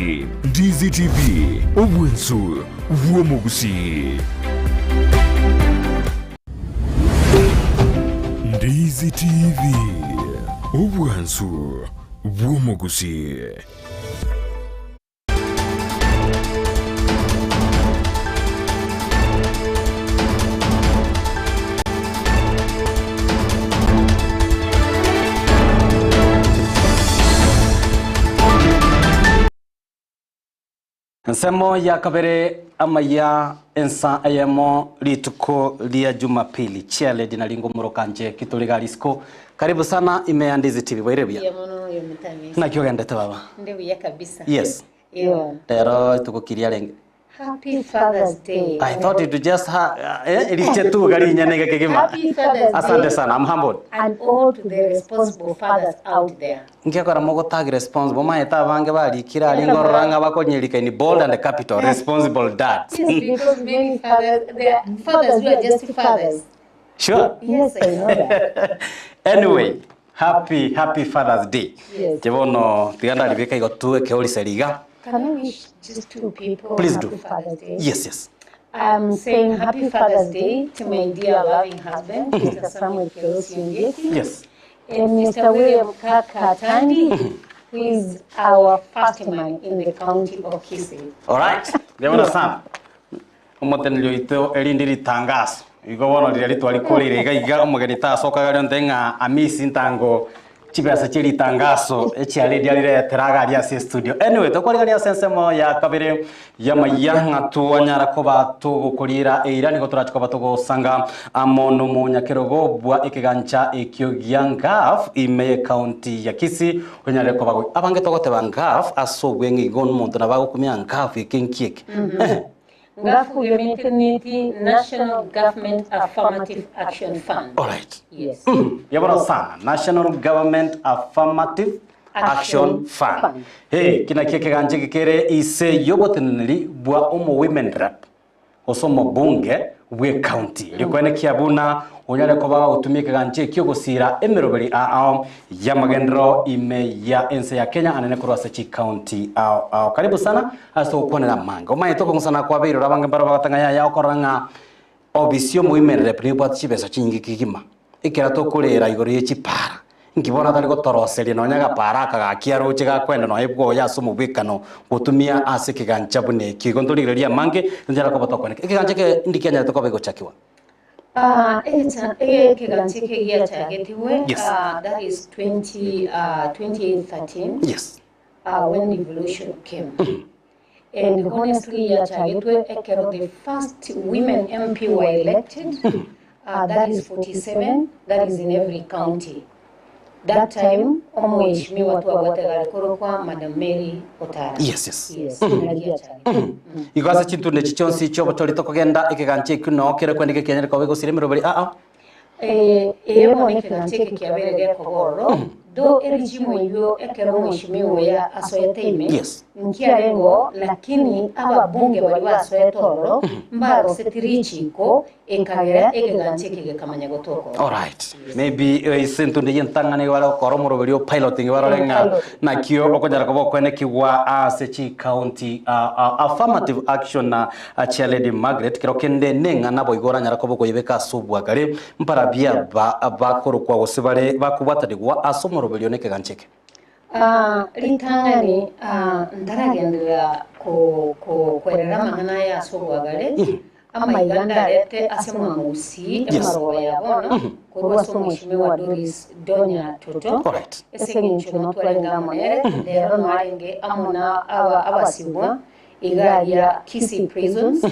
Ndizi TV, obwensu bw'omogusii. Ndizi TV, obwansu bw'omogusii. Ensemo ya kabere amaya ensa eyemo rituko ria Jumapili Chairlady nari ngomoroka nche kitori gari isiko karibu sana ime ya Ndizi TV bwaire buya Mbuya mono oyo mutamisi. naki ogendete baba Nde buya kabisa. yes Yeah. rero rituko kiria renge Happy Father's Day. I thought it just ha eh riche tu gari nyene geke gima Happy Father's Day. asante sana I'm humbled And all to the responsible fathers out there. Nkiakora mogotag responsible omanyete abange barikire aria ngorora ng'a bakonyerika in bold and capital responsible dads. Yes, because many fathers, there are fathers who are just fathers. Sure. Yes, I know that. Anyway, happy happy Father's Day. Yes. Inche bono tiga ndaribeka igo tu ekeorise riga. Can I wish just two people Please happy do. Father's Day? Yes, yes. I'm saying happy Father's Day to my dear loving husband, Mr. Samuel Kerosi Ondieki. Yes. And Mr. William Kaka Tandi, who is our first man in the county of Kisii. Alright. Ndebona sana. Omoteneneri oito erinde ritangaso. Igo bono riria ritwarikorire iga iga omogeni tasokaga rionte ng'a amisi ntango chibesa chie ritangaso echiaredi ariretera iga aria ase estudio. Anyway, tokwarigania ase ensemo ya kabere y'amaiya ng'a twanyara koba togokoriera eira nigo torache koba togosanga amo nomonyakerogo bwa ekegancha ekio gia Ngaf ime y'ecounty ya Kisii onyare koba goi. Abange togoteba Ngaf ase obweng'e igo omonto nabo agokumia Ngaf eke nki eke. Ehe. Ngafu yometeneti National Government Affirmative Action Fund. Alright. Yes. Yabora sana National Government Affirmative Action Action Fund. Fund. Hey, kina kia keganje kekere ise yoboteneneri bwa omo women rep gose omobunge bwe county rikwane kia buna onyare koba gotumia ekeganje ekio gosira emeroberi ao y'amagenderero ime ya ense ya Kenya anene korwa ase chicounty ao ao. Karibu sana ase ogokwanera amange. Omanyete okong'usana kwabeire ore abange mbaro bagoteba ng'a yaya okorora ng'a obisi y'omoimerere nigo ebwate chibesa chinyinge kegima. Ekero tokorera igoro ye chipara, inki bono atari gotoroseria nonya agapara aka gaki aroche gakoenda nonya bwoye ase omobwekano gotumia ase ekegancha buna ekio. Igo ntorigereria amange, nchara koba tokwaneka. Ekegancha eke indi kianyarete koba egochakigwa? Ah, echa- ekegancha eke giachagetigwe Yes. ah, that is 20, ah, 2013 Yes. uh, when devolution came. And honestly, yachagetwe ekero the first women MP were elected, uh, that is 47, that is in every county. That time, omweshimiwa twabwate korokwa Madam Mary Otara. Yes, yes. Yes, nari yachagetwe. Igo ase chintundu echi chionsi chi'obochori tokogenda ekegancha ekio noo kere kwendeka ekianyare koba egosira emeroberi aa. Eh, eye bono ekegancha eke kiabeire gekoba ororo, though erichimo eyio ekero omweshimiwa oyo asoete ime, Yes. nkiarengeo, lakini ababunge baria basoete ororo mbaroseti richiko ekagera ekegancha eke gekamanya gotoka ororo. Alright. Maybe eh, ase entundu eyio entang'ani igo bare gokora omoroberi o piloting barore Eh, ng'a piloting. nakio okonyara koba okwenekigwa ase chicounty ah, ah, affirmative action na Chair Lady Margaret, kero kende neng'ana boigo oranyare koba okoyebeka ase obwagare, mbarabia aba bakorokwa gose bare bakobwatanigwa ase omoroberio nekegancha eke. Ah, ritang'ani ah, ntaragenderera ko- ko- kwerera amang'ana aya ase obwagare, amaiga ndarete ase mwamogusii Yes. emarogo ya bono, korwa ase omweshimiwa Doris Donya Toto, Alright. ase eng'encho notwarenge amo nere, rero narenge amo na aba abasibwa, Iga aria Kisii Prisons,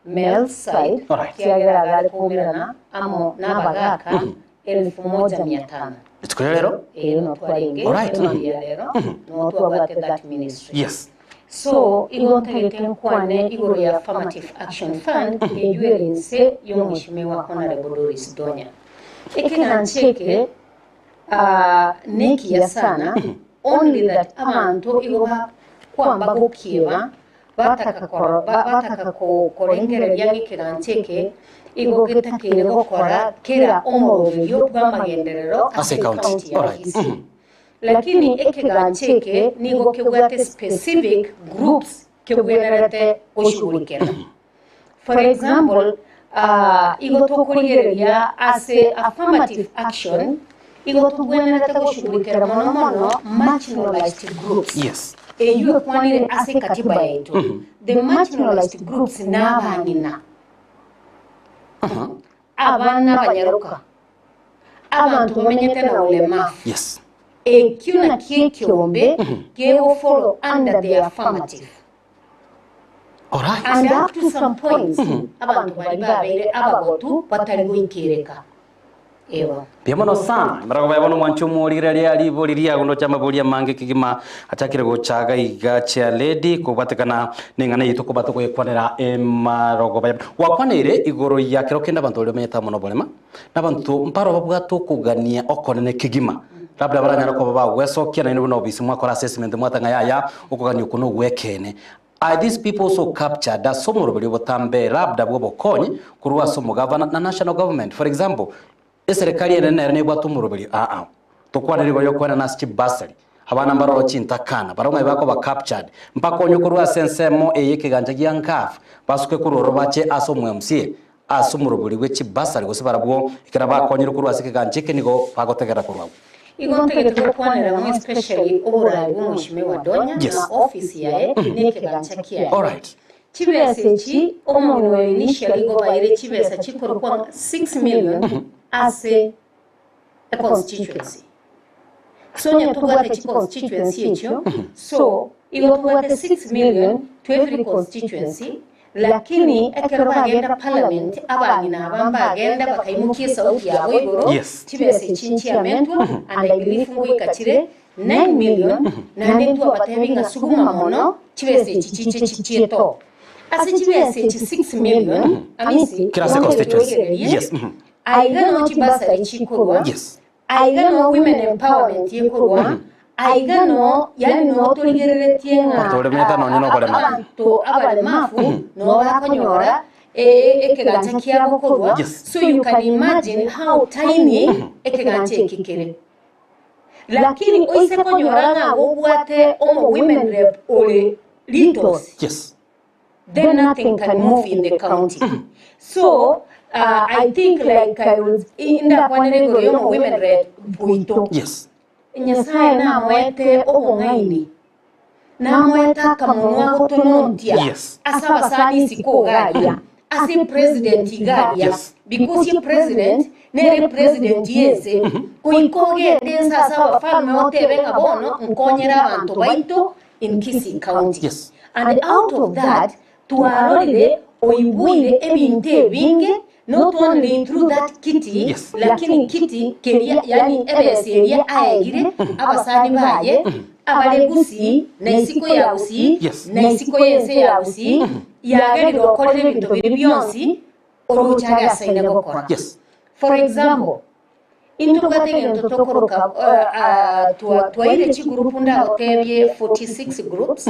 Male side, Alright. kiagera agare koumerana amo nabagaaka elfu moja mia tano. Rituko ria rero? Ero no twarenge Alright. emambia rero no twabwate that ministry. Yes. So igo ntagete nkwane igoro ya Affirmative Action Fund eywo ere inse y'omweshimiwa Honorable Doris Donya. Ekegancha eke ah, nekiya sana only that abanto igo bakwamba gokieba bataka koro ba- bataka ko- korengereria ng'a ekegancha eke igo getakeire gokora kera omoroberio bw'amagenderero Ase ase ecounty. ecounty ya Alright. Kisii. Lakini ekegancha eke nigo kebwate specific groups kebwenerete goshughulikera. For example, igo tokorigereria ase affirmative action, igo tobwenerete goshughulikera mono mono marginalized groups. Yes. Eyio ekwanire ase ekatiba yaito. The marginalized groups nabang'ina, abana abanyaroka, abanto bamenyete na ulemavu. Yes. Ekio nakio ekiombe gego follow under the affirmative. Alright. And up to some points abanto baria babeire abagotu batari goikereka. Ewa. Mbuya mono sana. Maragoba ya bono mwanche omorire ria ribori riago ndoche amabori amange kegima achakire gocha iga iga chair lady kobwatekana neng'ana yaito koba togoyekwanera emarogoba ya Gwakwaneire igoro ya kero kende abanto baria bamenyete amo noborema na abanto mbaro babwate okogania okonene kegima labda baranyare koba bagwesokia naende buna obisi mwakora assessment mwata ng'a yaya okogania oko nogwekeene Are these people also captured ase omoroberi obotambe labda bw'obokonyi korwa ase omogavana na national government? For example, eserekari enene nere nebwate omoroberi aa tokwanere igoro yokoenana ase chibursary, abana mbaroro chintakana, barabwo ng'ai bakoba captured mbakonywe korwa ase ensemo eye y'ekegancha gia NCAF basuke korwa ororo bache ase omo MCA ase omoroberi bwe chibursary gose barabwo ekero bakonyirwe korwa ase ekegancha eke nigo bagotegerera korwa agwo. Igo ntagete gokwanera mo especially oborai bwa Mweshimiwa Donya Yes. na office yaye ne ekegancha kiaye. Alright. Chibesa echi omong'ina oyo initially igo baire chibesa chikorokwa ng'a 6 million ase e constituency. So onye tobwate chi constituency echio, so igo tobwate 6 million to every constituency, lakini ekero bagenda parliament abang'ina aba mbagenda bakaimokia esauti yabo igoro, Yes. chibesa echi nchiamentwa and I believe ngoika chire 9 million, naende ntwabatebi ng'a suguma mono chibesa echi chiche chichieto. Ase chibesa echi 6 million, Amisi, Kera ase igo constituency. ntorigererie, Yes. mhm. aiga no chibasari chikorwa, Yes. Aiga noo women empowerment ekorwa, aiga noo yaani noo torigereretie ng'a Abanto baremete nonye noborema. abanto abaremafu noo bakonyora ekegancha kiabo korwa, Yes. so you can imagine how tiny ekegancha eke kere. Lakini oise konyora ng'a gobwate omo women rep ore litos, Yes. then nothing can move in the county. So uh, I think like I will indakwanere igoro yomo women rep bwito. Yes. Nyasaye namoete obong'aini namoete akamonwa gotonontia Yes. ase abasani isiko igaria ase president igaria Yes. because ye president nere president yense goika ogende ense ase abafalme otebe ng'a bono nkonyere abanto baito in Kisii County. Yes. And out of that, twarorire oibuire ebinto ebinge not only through that kiti Yes. lakini kiti keria yani ebesa eria aegire abasani baye abare Gusii na isiko ya Gusii Yes. na isiko yense ya Gusii yagerire okorire ebinto biri bionsi orochage asaine gokora. Yes. For example, intobwate egento tokoroka twaire chigroup ndagotebie 46 groups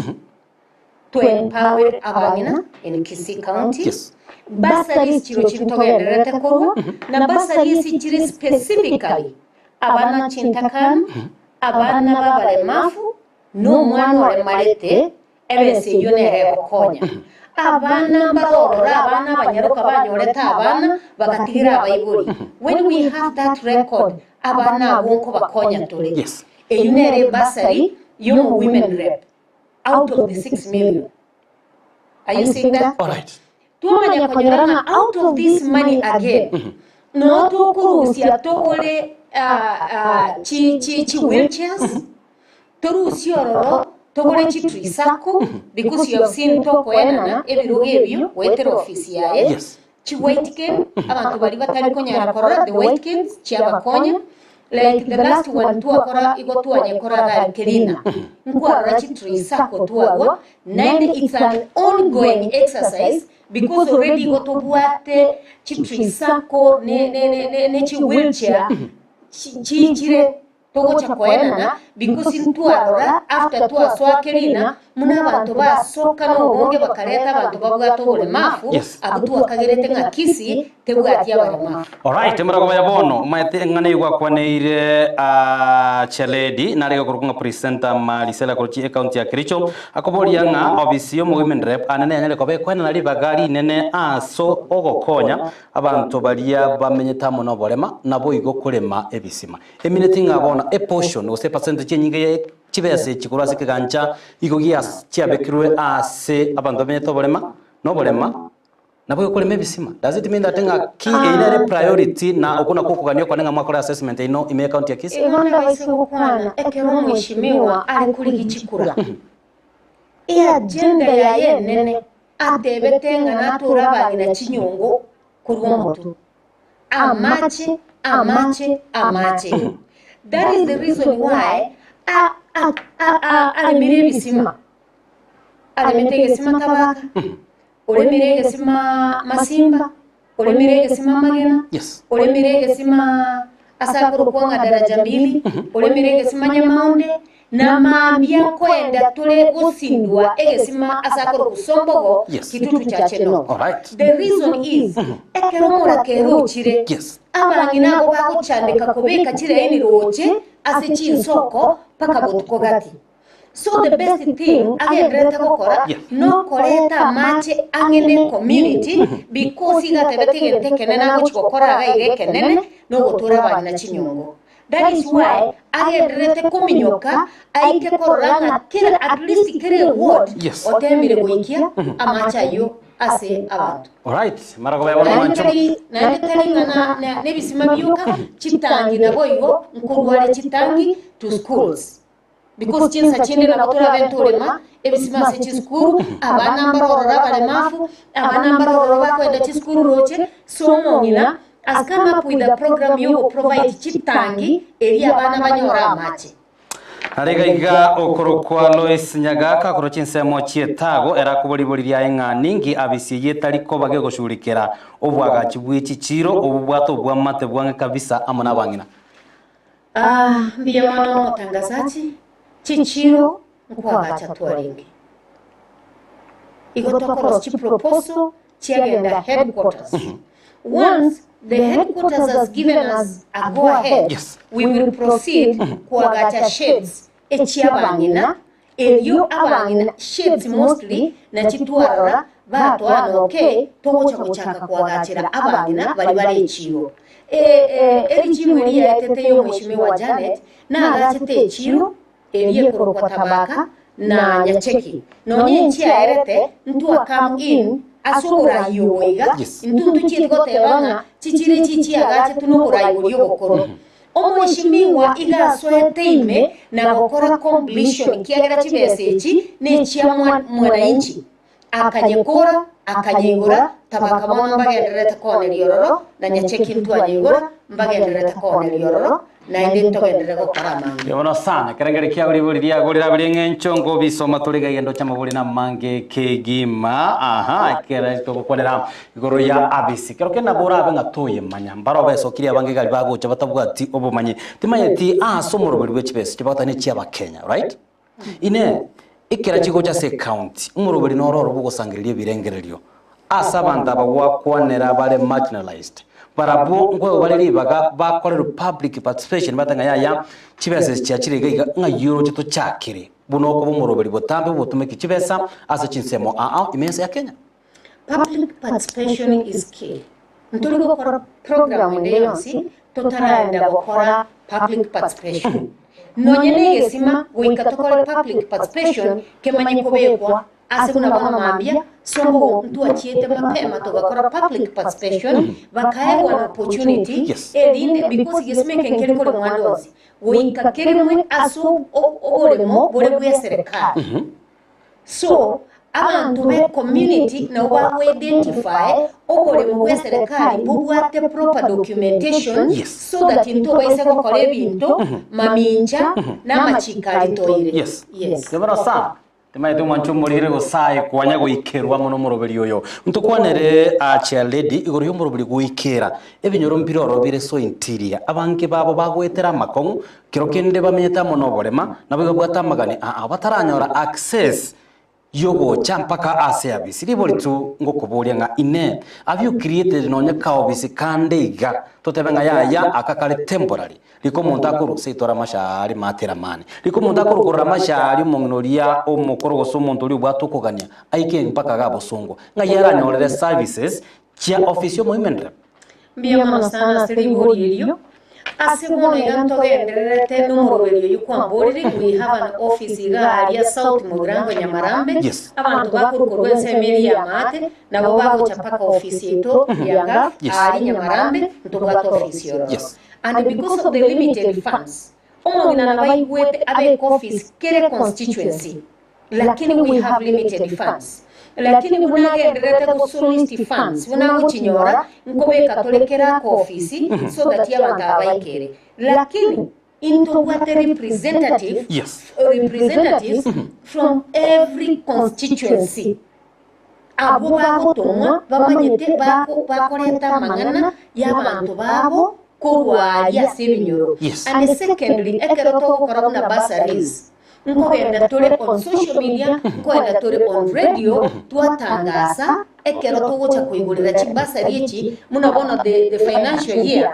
to empower abang'ina in Kisii County. Yes. Bursaries chiro chintogendererete korwa na bursaries chire specifically abana chintakana abana babaremafu nomwana oremarete ebesa eyio nere egokonya abana mbarorora abana abanyaroka banyorete abana bagatigira abaibori when we have that record abana abwo nkobakonya tore Yes. eyio nere bursary yomo women rep out of the 6 million are you seeing that All right. twamanya konyora ng'a out of this money again no tokorusia togore chi, chi, chi wheelchairs torusie ororo togore chi tricycle because you have seen tokoenana ebirogo ebio goetera office yaye Yes. chi white cane abanto bari batari konyara korora the white canes chiabakonya like the last one twakora igo twanyekora gari kerina nkwarora chi tricycle twagwa naende it's an ongoing exercise because already igo tobwate chi tricycle ne, ne, ne, ne, ne chi wheelchair chichire togocha koenana because ntwarora after twasoa kerina Buna abanto basoka nobonge bakareta abanto babwate oboremafu, Yes. abwo twakagerete ng'a Kisii tebwati abaremafu. Alright, murago baya bono omanyete eng'ana eyio gwakwaneire ah, Chaledi nare gokorokwa ng'a presenter Marisela korochia ecounty ya Kericho akoboria ng'a ofisi y'omo women rep ane neyanyare koba ekoenana ribaga rinene aso ogokonya abanto baria bamenyete amo noborema naboigo korema ebisima. Emineti ng'a bono eportion gose epercentage enyinge ye chibesa echi korwa ase ekegancha igo gias chiabekirwe ase abanto bamenyete oborema noborema Nabo okorema ebisima. Does it mean that ng'a ki eyio nere priority na okwo nakwo okogania okone ng'a mwakore assessment yaino ime ye county ya Kisii? Igo ndabaise gokwana ekero omweshimiwa are korigia chikura. Eagenda yaye enene atebete ng'a natore abang'ina chinyongo korwa omotwe. Amache, amache, amache. That is the reason why a, a, a, a, aremire ebisima. Aremete egesima Tabaka, Oremire egesima masimba, oremire egesima amagena, Yes. oremire egesima ase akorokwa ng'a daraja mbili, oremire egesima nyamaonde, na mambia nkoenda tore gosindwa egesima ase akorokwa sombogo Yes. kitutu chache no. Alright. The reason is, ekero omorakera ochire, Yes. abang'ina abwo bagochandeka kobeka chiraini roche ase chinsoko mpaka botuko gati. So the best thing agendererete gokora Yeah. nokoreta amache ang'e ne community because iga atebete egento ekenene agochi gokora iga iga ekenene nogotora abang'ina chinyongo. That is why agendererete kominyoka aike korora ng'a kera at least kera eward Yes. otemire goikia amache ayio ase abanto. Alright, mara koba bono Naende mwancho. tari naende tari ng'a na- na- nebisima bioka chitangi naboigo nkorwa are chitangi to schools. Because chinsa chinde nabo torabe ntorema ebisima ase chisukuru, abana mbarororo abaremafu, abana mbarororo bakoenda chisukuru roche, so omong'ina has come up with a program yogo provide chitangi eria abana banyore amache. Are iga iga okorokwa Lois Nyagaka korwa chinsemo chi'Etago ere akobua ribori riaye ng'a ninki abisi eyio etari koba gegoshughulikera obwagachi bwe chichiiro obobwate obwamate bwang'e kabisa amo nabang'ina. Aa, mbuya mono omotangazaji, chichiro nkoagacha twarenge. Igo tokorosia chiproposal chiagenda headquarters. Once the headquarters has given us a go ahead, Yes. we will proceed koagacha sheds echiabang'ina, erio abang'ina sheds mostly nachitwarora batoana okay togocha gochaka koagachera abang'ina baria bare echiro. Erichimu eria yaetete y'omweshimiwa Janet nagachete echiro eria ekorokwa Tabaka na Nyacheki. Nonya enchiaerete ntwa come in ase oborai obo iga, intwe ntochieti goteba ng'a chichiro echi chiagachetwe noborai boria obokoro. Omweshimiwa iga asoete ime na gokora completion ekiagera chibesa echi nechia mwananchi. Akanyekora, akanyeigora, tabaka bono mbagendererete kooneria ororo, na nyacheki ntwanyeigora, mbagendererete kooneria ororo, naende ntogenderere gokora amange. Mbuya mono sana. Ekerengeri kiabo ribori riago rirabe ri'eng'encho ngobisoma tore iga egento chi'amabori namange kegima. Aha, ekere togokwanera igoro ya abisi. Kero kende nabo orabe ng'a toyemanya. Mbaro besokirie abange gari bagocha batabwati obomanyi. Timanyeti ase omoroberi bwe chibesa chibagotebi nechi'abakenya, right? Inee! Ekera chigocha ase ecounty, omoroberi noro oro bw'ogosangereria ebirengererio ase abanto aba gwakwanera bare marginalized, barabwo nkoegwa bare ribaga bakorerwe public participation batebe ng'a yaya chibesa echi chiachire iga iga ng'ai oroche tochakere buna okoba omoroberi botambe bw'obotomeki chibesa ase chinsemo ao ime ense ya Kenya. Public participation is key. Ntori gokora program ende yonsi totaraenda gokora public participation. Nonye negesima goika tokore public participation kemanye kobekwa ase buna bono mambia sombogo ntwachiete mapema togakora public participation bakaegwa an opportunity Yes. erinde because gesima eke nkeri kore mwande onsi goika kerimwe ase oboremo bore bwe eserekari. So, abanto be community nabo bago identify oboremo bwe serikali bobwate proper documentation Yes. so that ntobaise gokora ebinto mamincha na amachiko aria toire. Yes. Yes. Kebora sana. Timaete omwancho omorire gose aye kwanya goikerwa amo nomoroberi oyo. Ntokwanere ah, chairlady igoro y'omoroberi goikera ebinyoro mbire oro bire so interior. Abange babo bagoetera amakong'u kero kende bamenyete amo noborema nabo babwate amagani aa bataranyora access. Y'ogocha mpaka ase abisi. Ribori tu ngokoboria ng'a inee, have you created nonye kaobisi kande iga totebe ng'a yaya aka kare temporary, rika omonto akorwa seito Ramashaari maate Ramani, rika omonto akorwa korwa Ramashaari omong'ina oria omokoro gose omonto oria obwate okogania aike mpaka iga bosongo, ng'ai aranyorere services chia office y'omohuman rep? Mbuya mono sana ase ribori erio. Ase bono iga ntogendererete nomoroberi oyio kwamborire, we have an office iga aria South Mugirango Nyamarambe, Yes. abanto bakorwa korwa ensemo eria ya maate, nabo bagocha mpaka office yaito ya Gaf Yes. aaria Nyamarambe, ntobwate office ororo. Yes. And because of the limited funds, omong'ina nabaigwete abeke office kere constituency, Lakini we have limited funds. Lakini buna agendererete go solicit funds, buna agochinyora, nkobeka tore kera aka ofisi so that abanto aba baikere. Lakini intobwate representative, Yes. representatives from every constituency. Abwo bagotomwa bamanyete bako bakoreta amang'ana y'abanto babo korwa aria ase ebinyoro. Yes. And secondly, ekero togokora buna bursaries, Nkogenda tore on social media, nkogenda tore on radio, twatangasa ekero togocha koigorera chibasari echi, buna bono the, the financial year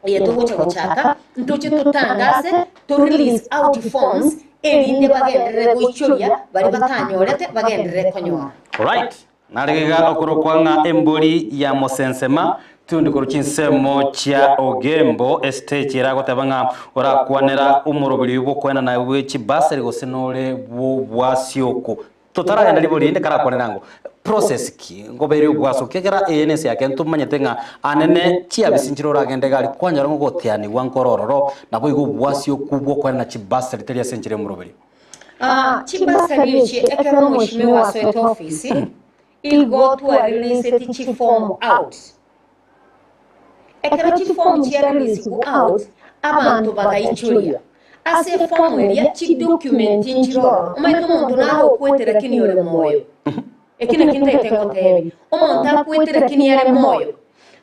eye togocha gochaka, ntoche totangase, to release out forms, erinde bagenderere goichoria baria batanyorete bagenderere konyora. Alright. Narigega okorokwa ng'a embori ya mosensema, tundi korwa chinsemo chia Ogembo estage eragoteba ng'a orakwanera omoroberi oyio bw'okoenana bwe chibasari gose nore bw'obwasioko. Totaragenda ribori rinde karakwanera ango process ki ngobeire obwaso ekiagera eye nense yake ntomanyete ng'a anene chiabisi nchire oragende iga aria kwanyora ng'a ogoteanigwa nkore ororo naboigo obwasioku bw'okoenana chibasari tari ase enchera y'omoroberi. Ah, chibasari echi ekero omweshimiwa asoete ofisi, igo twareleaseti chiform out. Ekero chiform chiareleasigwe out, abanto bagaichoria. Ase eform eria chidocument nchire ororo. Omanyete omonto nare okwete lakini ore moyo. Eki nakio ntagete ngotebi, omonto akwete lakini are moyo.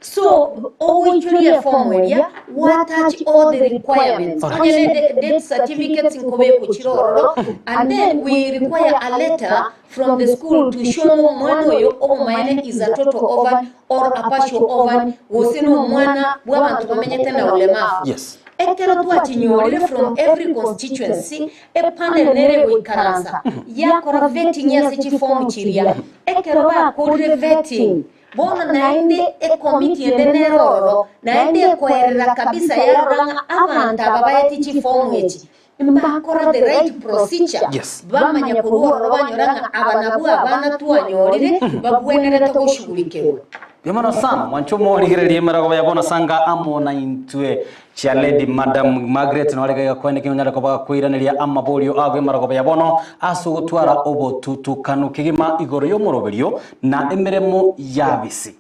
So, ogoichoria eform eria, gwa-attach all the requirements. Onye ne de- death certificates nkobekwa chire ororo, and then we require a letter from the school to show ng'a omwana oyo obomaene is a total orphan or a partial orphan, gose na omwana bw'abanto bamenyete na ulemavu. Yes. Ekero twachinyorire from every constituency, Epanel nere egoikaransa yakora vetting ase chifomu chiria. Ekero bakorire vetting, bono naende ekomiti ende nere ororo, naende ekoerera kabisa yarora ng'a abanto aba baetie chifomu echi mbakora the right procedure, Yes. bamanya korwa ororo banyora ng'a aba nabwo abana twanyorire babwenerete goshughulikerwa. Mbuya mono sana mwanche omorigererie emerogo ya bono sanga amo naintwe. Chia Lady Madam Margaret nore gaiga kwene ki onyare koba gakoiraneria amaborio ago emarogoba ya bono ase ogotwara obotutukanu kegima igoro y'omoroberio na emeremo y'abisi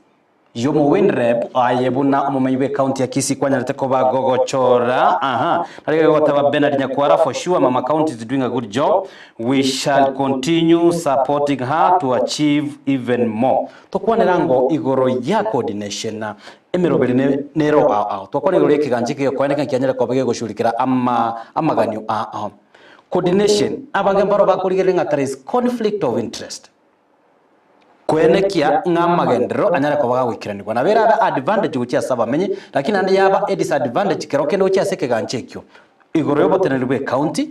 y'omowinrep aye buna omomenyi bw'ecounty ya Kisii kwanyarete koba gogochora aha nare gaiga goteba Bernard Nyakwara for sure mama county is doing a good job we shall continue supporting her to achieve even more tokwanera ngo igoro ya coordination Emeroberi nero ao ao. Twakwana igoro y'ekegancha eke gekoeneka nkianyare koba gegoshurikera ama amaganio ao ao. Coordination, abange mbaro bakorigereria ng'a there is conflict of interest. Koenekia ng'a amagenderero anyare koba gagoikeranigwa. Nabo erabe advantage gochia ase abamenyi, lakini naende yaba edisadvantage kero kende gochia ase ekegancha ekio. Igoro y'oboteneneri bwe county,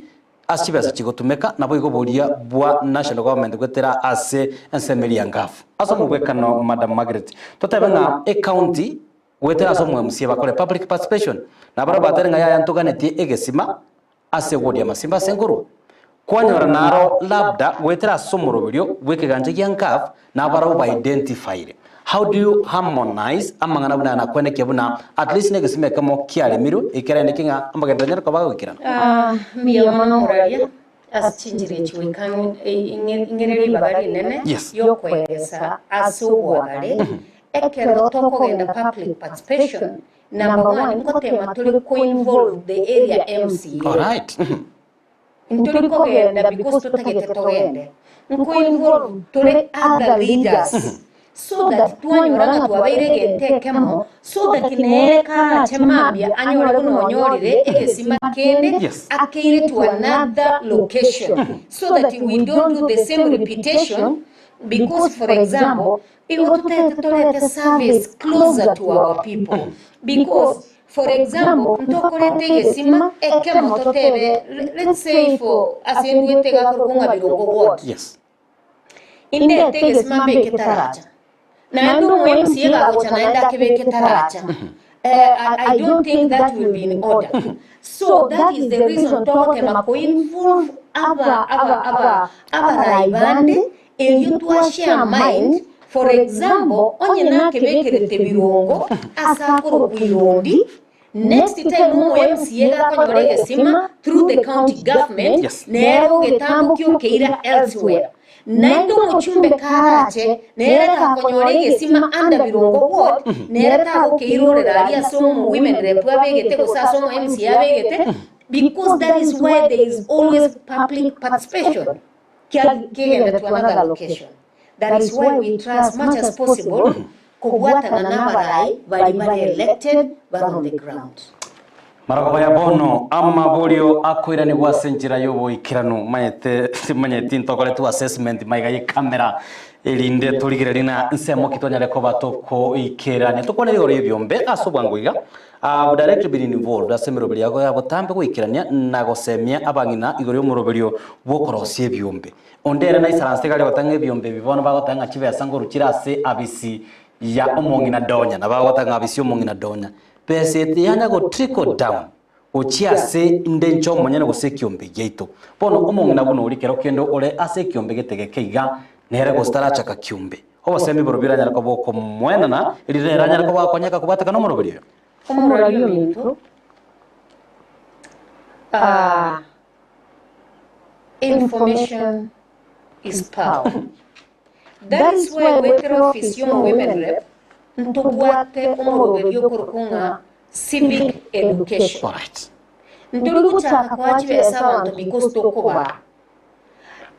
Ase chibesa chigotumeka, naboigo boria bwa national government goetera ase ensemo eria ya Ngafu. Ase omobwekano Madam Margaret, totebe ng'a ecounty goetera ase omo MCA bakore public participation, nabarabwo batere ng'a yaya ntoganetie egesima ase eward ya Masimba ase nkorwa. Kwanyora naro labda goetera ase omoroberio bw'ekegancha gia Ngafu Nabarabwo ba identifyire. How do you harmonize amang'ana buna aya na kwenekia buna at least negesima ekemo kiaremirwe ekerende ki ng'a amagenderero anyare koba agoikerana? Ah, mbuya mono omoraria ase chinchera echi goika ing'e ribaga rinene Yes. yokoegesa ase obwagare ekero tokogenda public participation number one nkotema tore ko-involve the area MCA. Alright. Ntori kogenda because totagete togende. Nko involve tore other leaders. So that twanyora ng'a twabeire egento ekemo, so that nere karache mambia anyore buna onyorire egesima kende akeire to another location, so that we don't do the same repetition because for example, igo totagete torete service closer to our people because for example, ntokoreta egesima ekemo totebe let's say for ase ndwete iga akorokwa ng'a Birongo ward. Indete egesima mbeke taracha, naende omo-MCA gagocha naende akebeke taracha. I don't think that will be in order. So that is the reason togotema ko-involve aba aba aba abarai bande erio twa share mind, for example, onye nakebekerete birongo ase akorokwa irondi, Next time omo MCA gakonyora egesima through the county government Yes. nere ogetambokia okeira elsewhere. Naende omochumbe karache nere gakonyora egesima under Birongo ward nere tagokeirorera aria ase omo women rep abegete gose ase omo MCA abegete because that is why there is always public participation kia kegenda to another location. That is why we try as much as possible kobwatana nabarai baria bare elected bare on the ground. Marogoba ya bono amaborio akoiranigwa ase enchera y'oboikeranu manyete timanyeti ntokoretwe assessment maiga ye camera erinde torigererie na nsemo ki twanyare koba tokoikerania tokwanere igoro y'ebiombe ase obwango iga I've directly been involved ase emeroberio yago ya botambe goikerania na gosemia abang'ina igoro y'omoroberio bw'okorosia ebiombe. Onde ere naisaranse iga aria goteba ng'a ebiombe ebi bono bagoteba ng'a chibesa ngoru chire ase abisi ya omong'ina Donya, nabo bagoteba ng'a abisi y'omong'ina Donya. Besa eye tiyanya go trickle down gochia ase inde inche omonyene gose ekiombe giaito. Bono omong'ina buna oria kero kende ore ase ekiombe gete geke iga, nere gose tarachaka kiombe. Obosemi borobio oranyare koba okomoenana, erinde nere anyare koba agokonyeka kobwatekana omoroberi oyo. Omorori ominto, ah, Information is power. That is why goetera office y'omo women rep ntobwate omoroberio okorokwa ng'a civic education. Alright. Ntori gochaka koa chibesa abanto because tokobaa.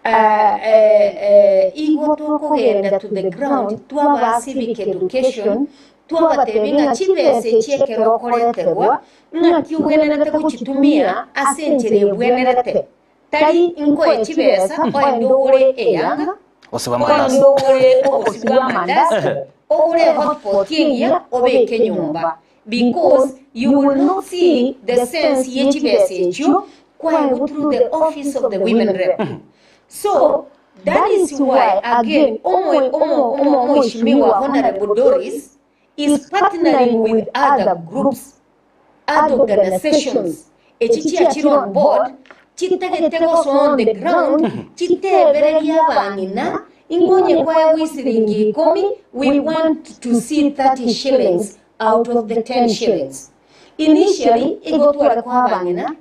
Ah, eh, eh, igo tokogenda to the ground twabaa civic education twabatebia ng'a chibesa echi ekero okoreterwa Ng'aki ogwenerete gochitumia ase enchera ebwenerete? Tari nkoe chibesa oende ogore eyanga, Gose bw'amandasi. oende ogore obosie bw'amandasi, ogore ehotpot engiya obeke nyomba. Because you will not see the sense ye chibesa echio kwaegwa through the office of the women rep. So that is why again omo omo omo omoishimiwa Honourable Doris is partnering with other groups, other organisations echi chiachire on board chitagete gosoa on the ground chitebererie abang'ina ingonye kwaegwa isiringi ikomi we want to see 30 shillings out of the 10 shillings. Initially igo tware koa abang'ina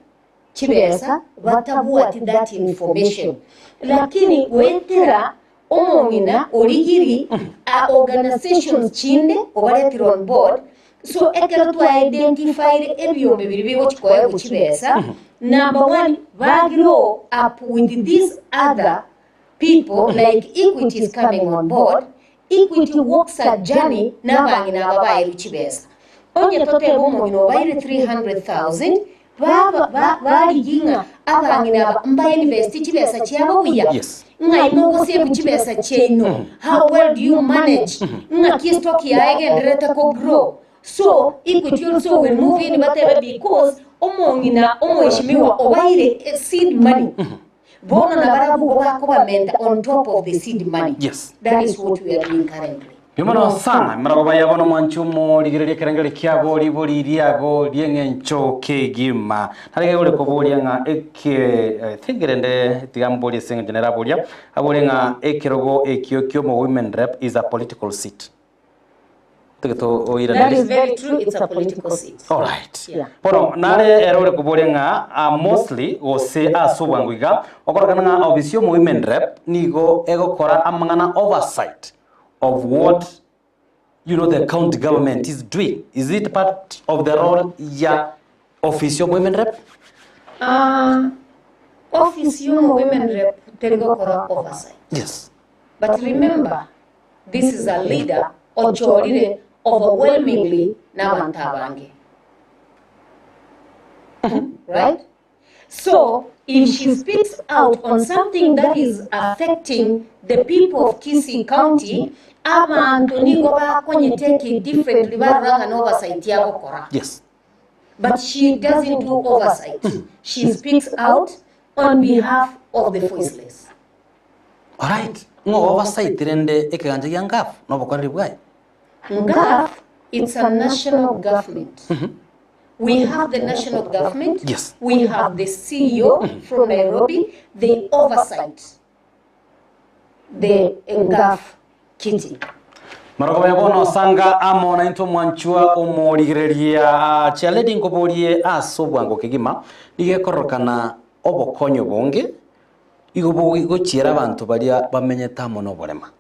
chibesa batabwati that information lakini goetera Omong'ina origiri a organisations chinde obaretire on board, so ekero twa identifyire ebiombe biria bigochi koegwa chibesa, number one ba grow up with these other people like Equity is coming on board, Equity walks a journey na abang'ina aba baerwe chibesa. Onye totebe omong'ina obaire 300,000, Baba ba barigie ng'a abang'ina aba mbainvesti chibesa chiabo buya? Yes. Ng'ai mogosevu chibesa chiaino? How well do you manage? Ng'aki estock yaye egendererete ko grow? So, Equity also will move in batebe because omong'ina omoheshimiwa obaire seed money. Bono nabarabwo igo bakobamenta on top of the seed money. Yes. That is what we are doing currently. Mbuya mono sana, marago baya bono mwanche omorigereria ekerengerio kiabo ribori riago ri'eng'encho kegima. Narenge ore koboria ng'a eke I think rende tiga mborie ase eng'encho neraboria, abore ng'a ekerogo ekio ki'omo women rep is a political seat. That Oiraneri. is very true, it's a political seat. Alright. Yeah. Bono nare ere ore koboria ng'a ah, mostly gose ase obwango iga okorokana ng'a ofisi y'omo women rep nigo egokora amang'ana oversight of what you know the county government is doing. Is it part of the role ya ofisi y'omo women rep? Ah, office y'omo women rep teri gokora oversight. Yes. But remember, This is a leader ochorire overwhelmingly nabanto abange. Right? So if she speaks out on something that is affecting the people of Kisii County, abanto nigo bakonyete it differently barora ng'a n'oversight agokora. Yes. But she doesn't do oversight. She speaks out on behalf of the voiceless. Alright. Ng'o oversight rende ekegancha gia NGAAF na obokoreri bwaye? NGAAF, it's a national government. We have the national government. Yes. We have the CEO from Nairobi. They oversight the NGAAF kitty. Marogoba bono osanga amo naintwe omwanchwa omorigereria chialedi nkoborie ase obwango kegima nigo ekororokana obokonyi obonge igo bogochiera abanto baria bamenyete amo na oborema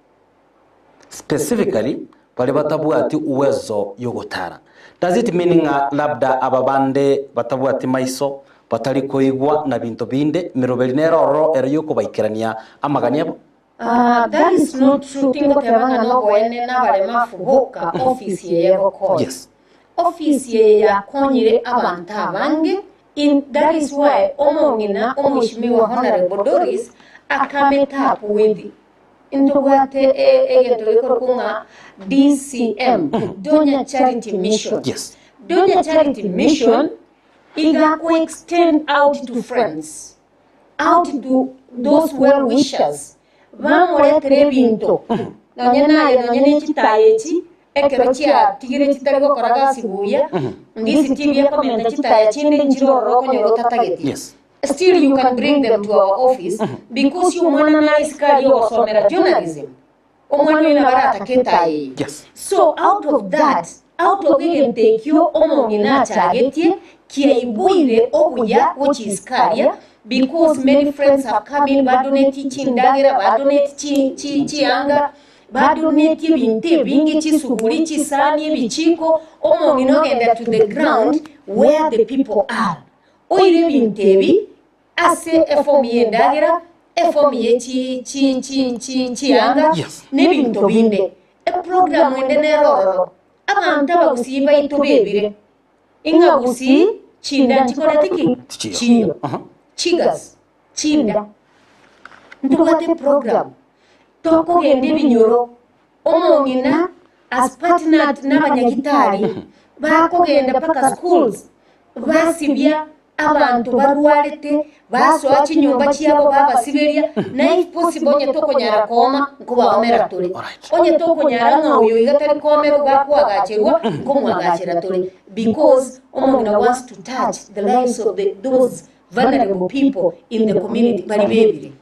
specifically baria batabwati uwezo yogotara does it mean ng'a labda aba bande batabwati maiso batari koigwa na binto binde meroberi nere ororo ere yokobaikerania amagani abo? Ah, that is not true. Tingoteba ng'a noboene nabaremafu boka ofisi eye egokonya. Yes. Ofisi eye yakonyire abanto abange in that is why omong'ina omweshimiwa Honorable Doris akamete up with ntobwate e- egento gekorokwa ng'a DCM, Donya Charity Mission. Yes. Donya Charity Mission iga ko extend out to friends out to those well wishers bamoretera ebinto nonye naye nonye ne chitaya echi ekero chiatigire chitari gokora gasi buya ndisi TV ekomenta chitaya chinde nchire ororo okonyora otatageti. Yes. Still you can bring them to our office because omwana nare isikari ogosomera journalism omwana oyo nabo aratake etaya eye. Yes. So out of that, out of egento ekio omong'ina achagetie kiaiboire obuya gochia isikaria because many friends have come in badonate chindagera badonate chi chi chianga badonate ebinto ebinge chisuguri chisani ebichiko omong'ina ogenda to the ground where the people are oire ebinto ebi ase efomu ya endagera efomu ye chi chi chi chi chianga Yes. n'ebinto binde eprogramu ende nere ororo abanto abagusii baito bebire ing'a gusii chinda nchikorete ki Chiyo. chiyo Aha. chigas chinda ntobwate program tokogenda ebinyoro omong'ina as partnered n'abanyagitari bakogenda paka schools basibia abanto barwarete basoa chinyomba chiabo babasiberia na if possible onye tokonyara kooma nkobaomera tore. Alright. Onye tokonyara ng'a oyo iga tari koomera ogakwagacherwa nkomwagachera tore because omong'ina wants to touch the lives of the, those vulnerable people in the community bari bebire.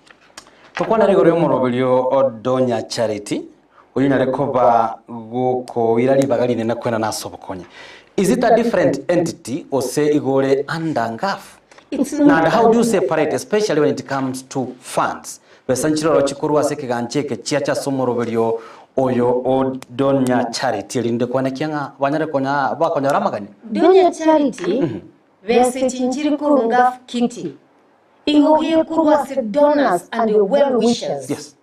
Tokwanera igoro y'omoroberio o Donya Charity oyo nyare koba gokoira ribaga rinene kwena nase obokonyi. Is it a different entity ose igore under NGAAF? It's not And how do you separate especially when it comes to funds? Besa nchiroro chikorwa ase ekegancha eke chiacha ase omoroberio oyo o Donya Charity erinde kwanekia ng'a banyare konya bakonyora amagani. Donya Charity bese chinchiri korwa NGAAF kitty igo gekorwa ase donors and well wishers. Yes.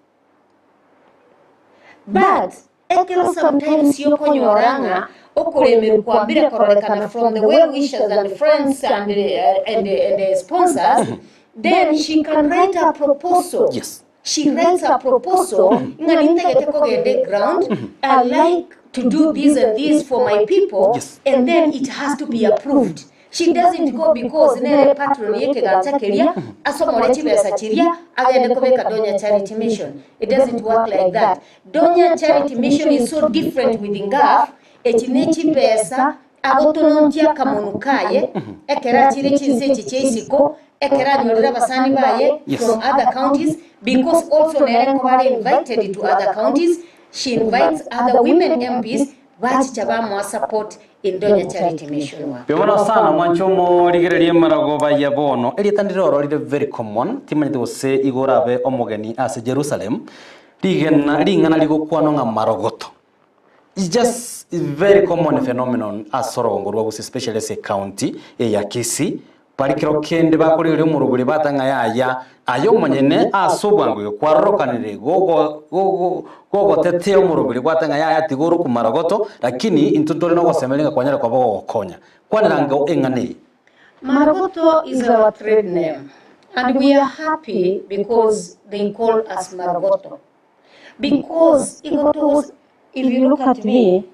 But ekero sometimes yokonyora ng'a okoremerwa kwambire kororekana from the well wishers and friends and sponsors, then she can write a proposal. Yes. She writes a proposal ng'a nintagete kogenda ground I like to do this and this for my people. Yes. And then it has to be approved. She doesn't go because nere patron yekegancha keria asomore chibesa chiria agende kobeka Donya Charity Mission. It doesn't work like that. Donya Charity Mission is so different with NGAAF. Echi ne chibesa agotonontia kamonu kaye ekera chire chinse echi chia isiko ekera anyorire abasani baye Yes. from other counties because also nere nkobare invited to other counties. She invites other women MPs bachicha bamoa support in Donya Charity Mission work. Bimono sana mwancho omorigereria emarago baya bono erieta ndire oro rire very common timanyete gose igo orabe omogeni ase Jerusalem rigena ring'ana rigokwanwa ng'a marogoto. It's just a very common phenomenon ase orogongo rwa gose especially ase county ya Kisii. Baria kero kende bakoreria omorobori bata ng'a yaya, aye omonyene ase obwango iga kwarorokanire gogotetea omorobori gwata ng'a yaya tiga orokwe marogoto, lakini intwe ntore nogosemeria ng'a kwanyare koba gogokonya. Kwanera angao eng'ana eye. Marogoto is our trade name and we are happy because they call us Marogoto because igo togos if you look at me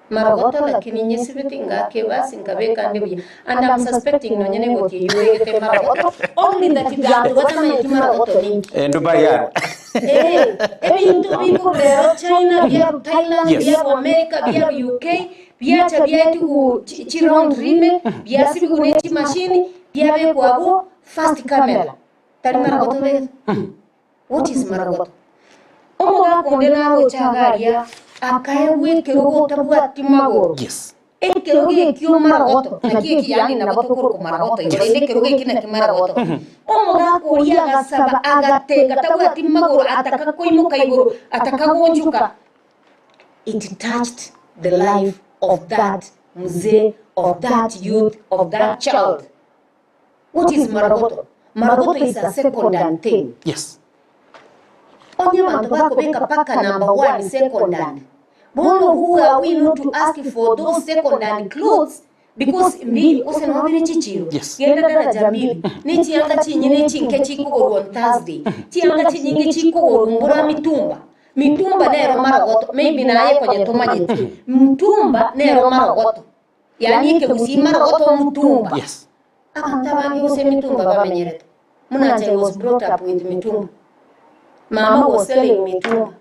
Marogoto lakini nyesibeti ngake basi nkabeka ande buya and I'm suspecting nonye negoti eyio egete Marogoto only that banto batamanyeti Marogoto ninki. Eh, Dubai yarwa. Eh, ebinto bikorwa ero China, biarwa Thailand, Yes. biarwa America, biarwa UK, Biacha biaetigwe chiround rime, biasibigwe ne chimashini, biabekwa abwo first camera. Tari maragoto obegete? What is maragoto? Omogaka onde nagocha iga aria, akaegwa ekerogo otabwati magoro. Yes. Ekerogo ekio maragoto, naki eki yaani nabo tokorokwa maragoto igo, rende ekerogo eki naki maragoto. Omogaka oria agasaba, agatenga tabwati magoro, ataka koimoka igoro, ataka goonchoka. It touched the life of that mzee, of that youth, of that child. What is Maragoto? Maragoto is a second hand thing. Yes. Onye abanto bakobeka paka number one second hand. Bono who are we not to ask for those second hand clothes because mbili ose nabo bire chichiro. Yes. Genda daraja mbili. Ne chianga chinyene chinke chikogorwa on Thursday. Chianga chinyinge chikogorwa mbora mitumba. Mitumba nero marogoto, maybe naye konya tomanyeti. Mtumba nero marogoto. Yaani ekegusii marogoto mtumba. Yes. Abanto abange gose emitumba bamenyerete. Buna inche I was brought up with mitumba. Mama was selling mitumba.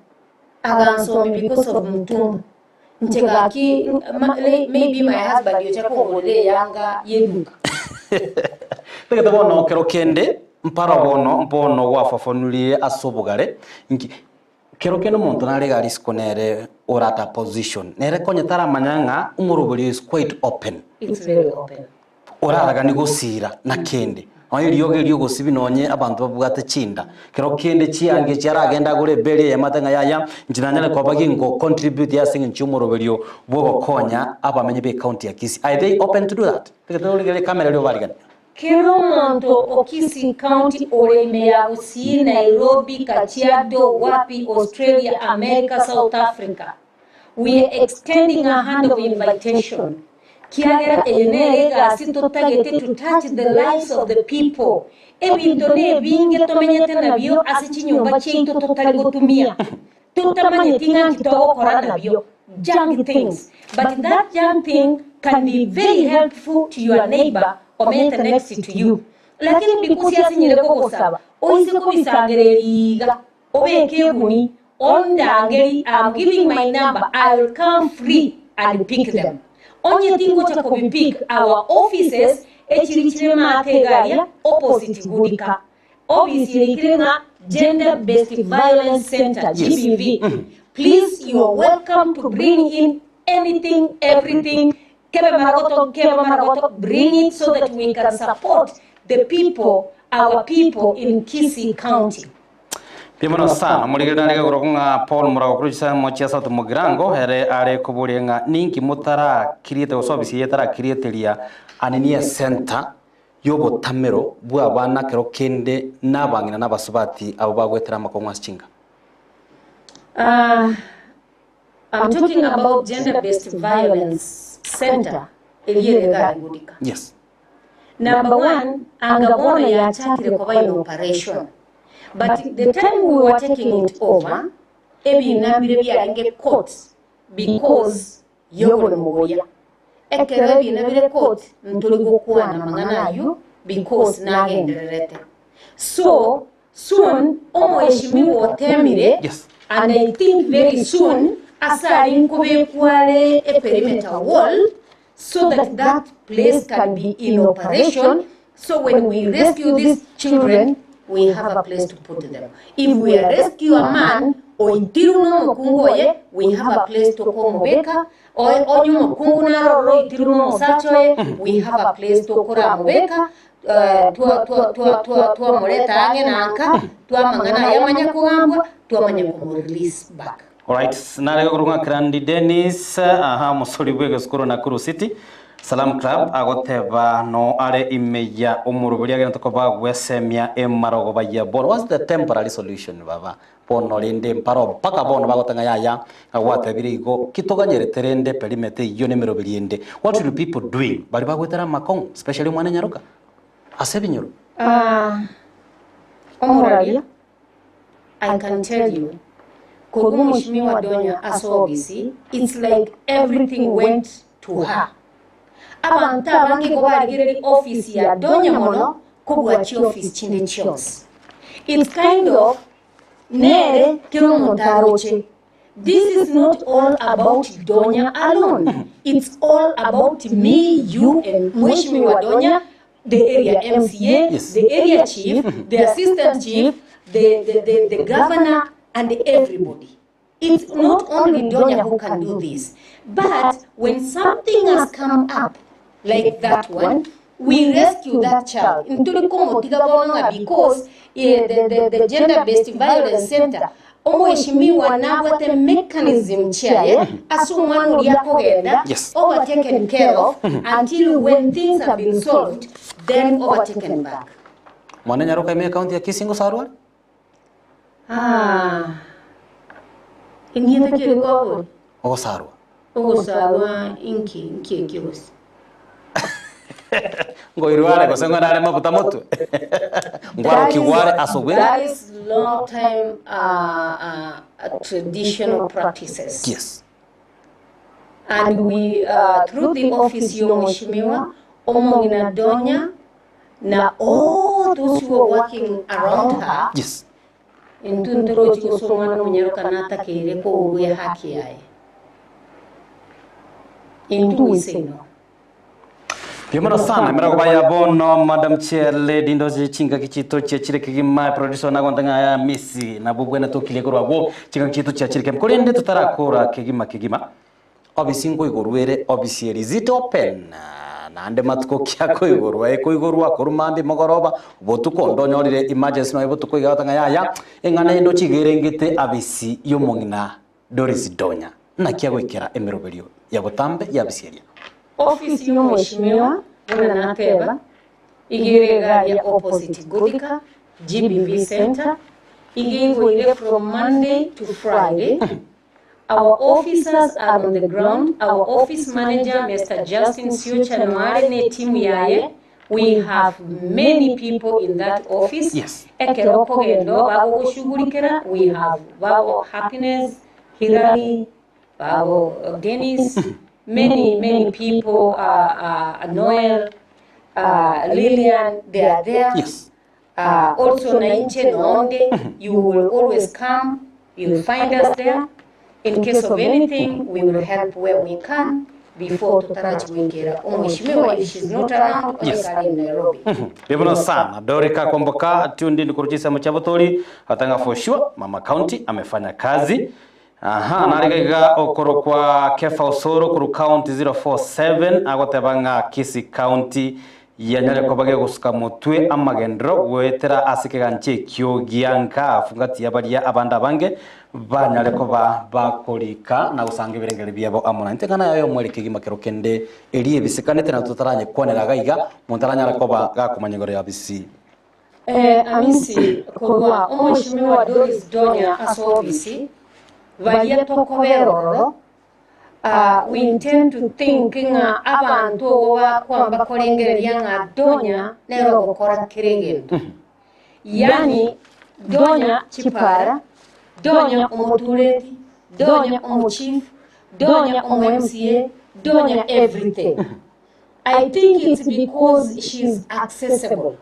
Agansomia because of mtumba. Inche gaki maybe my husband ocha kongorera eyanga yeduka. Tagete bono kero kende mpara bono mbono gwafafanurie ase obogare inki kero kende omonto nare iga risiko nere ore at a position nere konya taramanya ng'a omorobori is quite open. It's very open. Oraraganie gosiira na kende, nonya eriogo erio ogosibia nonye abanto babwate chinda. Kero kende chianga echi aragende agore eberi eyemo ate ng'a yaya, inche nanyare koba gingo contribute ase eng'encho y'omoroberio bw'ogokonya abamenyi b'ecounty ya Kisii. Are they open to do that? Tiga torigererie camera erio obariganie. Kera omonto o Kisii County ore ime ya Gusii, Nairobi, Kajiado, wapi, Australia, America, South Africa, We are extending a hand of invitation, kiagera eye nere egasi totagete to touch the lives of the people. Ebinto nebinge tomenyete nabio ase chinyomba chiaito totari gotumia, totamanyeti ng'a nki togokora nabio, junk things, but that junk thing can be very helpful to your neighbour omenyete next to you. Lakini because asinyire kogosaba, oise kobisangereria iga. Obeke eguni, ondangeri, I'm giving my number, I will come free and pick them. Onye tingocha kobipick, our offices echiri chire maate iga aria opposite Gudika. Office erikire ng'a Gender Based Violence Centre, GBV. Please you are welcome to bring in anything, everything, kebe maragoto, nkebe maragoto, bring it so that we can support the people, our people in Kisii County. Mbuya mono sana. Omorigereria nare igoro ng'a Paul Murago korwa chisemo chia South Mugirango ere are koboria ng'a ninki motarakiriete gose ofisi eye etarakirieteria anini esenta y'obotamero bw'abana kero kende n'abang'ina na abasubati abo bagwetera amakong'u ase chinka. Ah, I'm talking about gender based violence center eria ere iga Rigudika. Yes. Number one, anga bono yachakire koba in operation but the time we were taking it over, ebina bire biarenge court because yoboremo boria. Ekero ebina bire court ntori gokwana mang'ana ayio because nagendererete. So soon omoeshimiwa otemire Yes. and I think very soon ase aria nkobekwa are eperimeter wall so that that place can be in operation so when we rescue these children we have a place to put them. If we rescue a man oitirwe na omokungu oye we have a place tokomobeka onye omokungu naro ororo oitirwe na omosacha oye we have a place tokoramobeka twamoreta ang'e na nka twamang'ana aya amanya kogambwa twamanya komorelease back. Alright, nare gokorwa ng'a Grandi Dennis, aha omosori bw'egesukuru Nakuru City. Salam Club agoteba no are ime ya omoroberi agenete koba gwesemia emarogoba ya bono. What's the temporary solution baba? Bono rende mparo mpaka bono bagoteba ng'a yaya ng'a gwatebire igo ki toganyerete rende perimeter eyio na emeroberi ende. What will people doing? Baria bagoetera amakong'u especially omwana enyaroka ase ebinyoro. Ah, omoraria I can tell you, korwa Mheshimiwa Donya ase obisi, it's like everything went to her. Abanto abange igo barigereria office ya Donya mono kobua chioffice chinde chionsi. It's kind of nere kera omonto aroche. This is not all about Donya alone, it's all about me, you and Mheshimiwa Donya, the area MCA, Yes. the area chief, the assistant chief, the, the, the, the governor, and everybody. It's not only Donya who can do this. But when something has come up like that one, we rescue that child. Nturi komotiga bono ng'a because eh, the, the, the gender-based violence center omweshimiwa nabwate mechanism chiaye ase omwana oria akogenda Yes. over taken care of until when things have been solved then over taken back. Mwana nyaroka ime ekaunti ya Kisii ngosarwa are? Ah, ing'ite keri kwabori Ogosarwa. ogosarwa inki inki eki gose Ngoirwa are gose ng'o nare mabuta motwe. Ngwarokigwa are ase obweng'e. That is long time traditional practices. Yes. And we through the office yo Mheshimiwa Omong'ina Donya na all those who are working around her Yes. intwe ntorochi gose omwana omonyaroka natakeire kourwa ehaki yaye. Intwe we say no. Mbuya mono sana emerego baya bono Madam Chair Lady ndoche chingaki chito chiachire kegima producer nagonte ng'a aya misi nabwo bwene tokirie korwa abwo chingaki chito chiachire kegima korende totarakora kegima kegima obisi nkoigorwa ere obisi eri is it open naende matuko ki akoigorwa ekoigorwa korwa mambia mogoroba botuko ndonyorire emergency nonya botuko iga goteba ng'a yaya eng'ana eye ndoche iga erengete abisi ya omong'ina Doris Donya naki agoikera emeroberio ya botambe y'abisi eria. Office y'omweshimiwa buna nateba, iga ere iga ya opposite Gothica GBV Centre, iga eigoire from Monday to Friday. Our officers are on the ground, our office manager Mister Justin Siocha noare ne team yaye, we have many people in that office. Yes. Ekero okogenda bagogoshughulikera, we have babo Happiness, Hillary, babo Dennis, many, many people, Noel, Lillian, they are there. Yes. Also Nainche Noonde, you will always come, you'll find us there. In case of anything, we will help where we can before tutarachi kuingira. Omweshimiwa, if she's not around, Yes. onyekare in Nairobi. Bibuno sana Dorika Kwamboka tuned in kuruchisa mchabotori atanga for sure Mama County amefanya kazi. Aha, narigaiga okoro kwa Kefa Osoro kuru County 047 agoteba ng'a Kisii County yanyare koba gegosuka motwe amagendero goetera ase kegancha ekio gia nkafu ngati ya baria abande abange banyare koba bakorika na gosanga ebirengeri biabo amo naintwe ng'a naye omwere kegima kero kende eria ebisikanete na totaranye kwanera iga iga monto aranyare koba gakomanya igoro ya bisi. Amisi korwa omweshimiwa Doris Donya ase obisi baria tokobera ororo, we intend to think ng'a abanto obo bakwamba korengereria ng'a Donya nere ogokora kera egento. Yaani Donya chipara, Donya omotureti, Donya omochief, Donya omo MCA, Donya everything. I think it's because she's accessible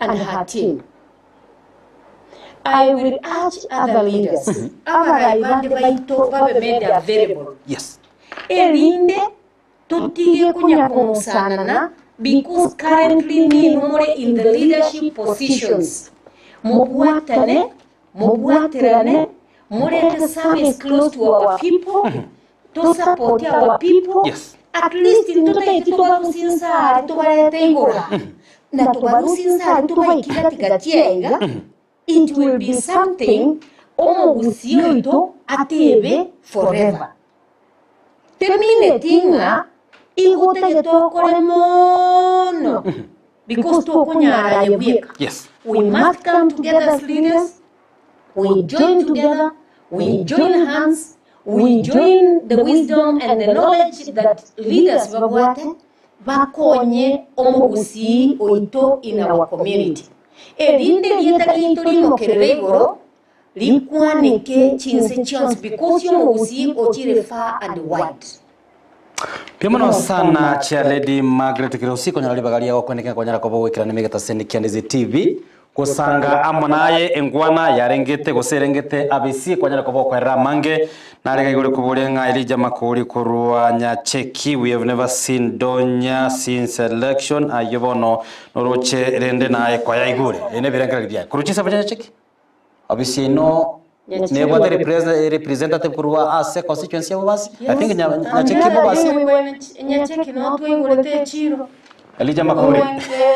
and her team. I will urge other leaders, abarai bande baito babe made available. Yes. Erinde totige konya kong'usanana because currently ninumore in the leadership positions. Mobwatane, mobwaterane, morete service close to our people, to support our people. Yes. At least ntotaiti tobarusinsa tobarete igora. Na tobarusinsa tobaikigatigatia iga. It will be something omogusio oito atebe forever. Temineti ng'a Igo otagete okore mono because tokonyara aye bweka. Yes. We must come together as leaders, we join together, we join hands, we join the wisdom and the knowledge that leaders babwate, bakonye omogusii oito in our community. Erinde erieta riaito rimokerere igoro, rikwaneke chinse chionsi because omogusii ochire far and wide. Mbuya mono sana Chair Lady Margaret Kirosi konyora ribaga ria gokwenekera konyara koba ogoikerana emegetaseni kia Ndizi TV gosanga amo naye engwana yarengete gose erengete abisi kwanyara koba okoerera amange narega igoro koboria ng'a Elijah Makori korwa Nyacheki we have never seen Donya since election ayio bono noroche rende naye kwayaigure ene ebirengererio biaye korwa chinsa chia Nyacheki Ofisi yaino nebwate representative korwa ase constituency ya Bobasi? I think Nyacheki Bobasi. Nyacheki no twaigorete echiro. Elijah Makori.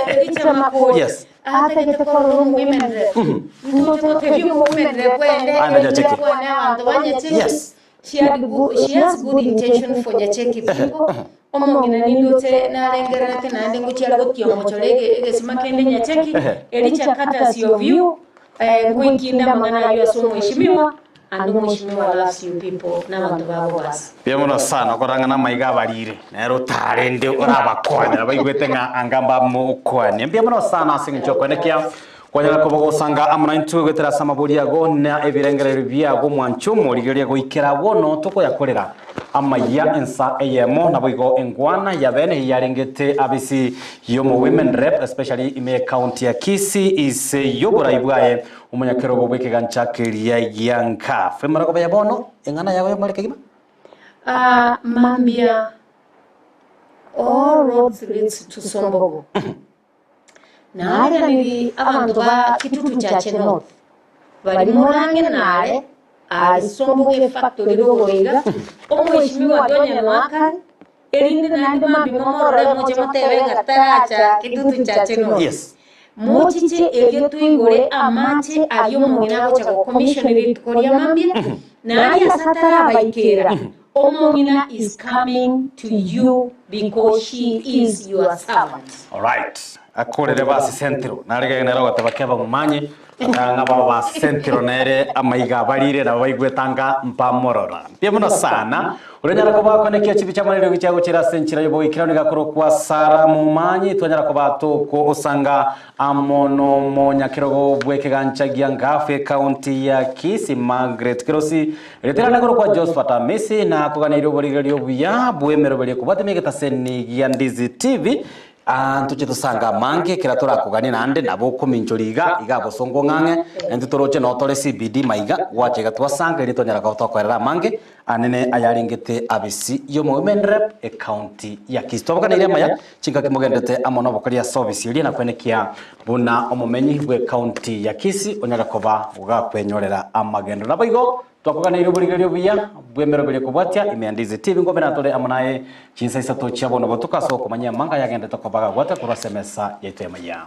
Elijah Makori. Yes. Atagete korora omu women rep. Ntoche gotebia omu women rep ende Ande Nyacheki. kwane abanto ba Nyacheki. Yes. She had good, she has good intention for Nyacheki people. Omong'ina nindoche narengererete naende ngochia gotiomochora egesima kende Nyacheki. Elijah courtesy of you. Ngoikinda amang'ana ayio ase omweshimiwa and omweshimiwa loves you people na abanto babo basi. Mbuya mono sana okorora ng'a namaiga abarire, nere otarende orabakonya nabaigwete ng'a anga mbamokwanie. Mbuya mono sana ase eng'encho y'okoenekia kwanyara koba ogosanga amo naintwe goetera ase amabori ago na ebirengererio biago omwancho omorigereria goikera bono tokoyakorera Amayia ensa eyemo naboigo engwana ya bene eyarengete abisi yomo women rep especially ime county ya Kisii ise yoborai bwaye omonyakerogo bw'ekegancha keria gia Nkaf. Emaragoba ya bono eng'ana yago yomare kegima. Ah, mambia all roads leads to Sombogo. Naariganirie abanto ba Kitutu Chache North, baria morang'e nare aria Sombogo efactory rogoro iga, omweshimiwa Donya Noakare, erinde naende mambia momorore moche motebe ng'a taracha Kitutu Chache North. Yes. Mochiche erio toigore amache aria omong'ina agocha gocommission rituko ria mambia, naria ase atarabaikera, omong'ina is coming to you because she is your servant. Alright. Akorere basi sentiro. Nare nere ogoteba keba mumanye ng'a baba ba sentiro nere amaiga abarire nabo baigwete anga mpamorora. Mbuya mono sana. Oranyara koba akonekia chibi chiamanire gochia gochera ase enchera y'oboikeranu nigo akorokwa Sara Momanyi twanyara koba toko osanga amo nomonyakerogo bw'ekegancha gia Ngafu ekaunti ya Kisii Margaret Kerosi Ritirana igoro kwa Josephat Amisi na koganeirie oborigereria obuya bw'emeroberio ekobwatia egetaseni gia Ndizi TV. Ntoche tosange amange ekero torakoganie naende nabo okominchoria iga iga bosongo ng'ang'e naintwe toroche noo tore CBD maiga gwacha iga twasanga erio twanyara koba tokoerera amange anene ayarengete abisi y'omowomen rep ecounty ya Kisii. Twaboganeirie amaya chingaki mogendete amo nobokori ase obisi eria na kwenekia buna omomenyi bw'ecounty ya Kisii onyare koba gakwenyorera amagendo. Naboigo Twakoganeirie oborigereria obuya bw'emeroberio ekobwatia ime ya Ndizi TV ngobe natore amo naye chinsa isato chia bono botuko ase okomanyia amanga ayagendete koba agagwate korwa ase emesa yaito y'amaiya.